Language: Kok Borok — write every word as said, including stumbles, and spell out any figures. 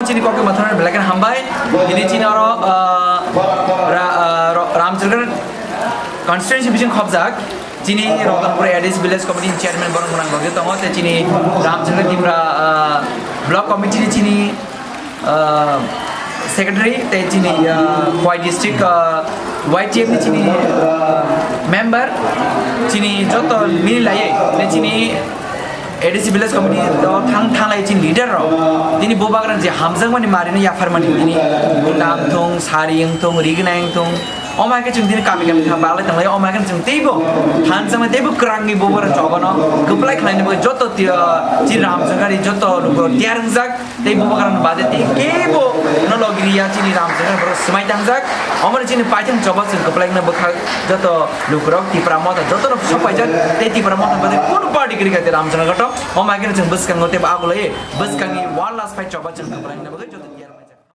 Chini kokti mathana belai khe hambai. Ini chini oro, ah, ra-, ah, ro-, Ramchandra constituency bising khobjak. Chini Ratanpur A D C village committee chairman borok mwnang rok tongo. Te chini Ramchandra Tipra, ah, block committee ni chini, ah, secretary, te chini, ah, Khowai district, ah, Y T F ni chini, ah, member, chini joto mili laiye, te chini A D C village committee o thang thanglai chini leader rok. Tini bubagra je hamjakmani marino yapharmani tini gundam thung, sari wngthung, rignai wngthung. Omo hai khe chwng tini kami kami thang balai tanglai, omo hai khe chwng teibo hamjakmani teibo kwrangni bubagra chogono kwplai khlaina bagwi joto ti-, chini Ramchandra ni joto lukurok tiyar wngjak. Tei bubagrani bade tei kebo no logiriya chini Ramchandra borok swmai tangjak. Omoni chini paithang choba chwng kwplaina bwkhak joto lukurok Tipra Motha joto no sopaijak tei Tipra Motha bade kunu party kwrwi kha tei Ramchandra koto. Omo hai khe chwng bwskango tei agulai bwskangni one last fight choba chwng kwplaina bagwi joto tiyar.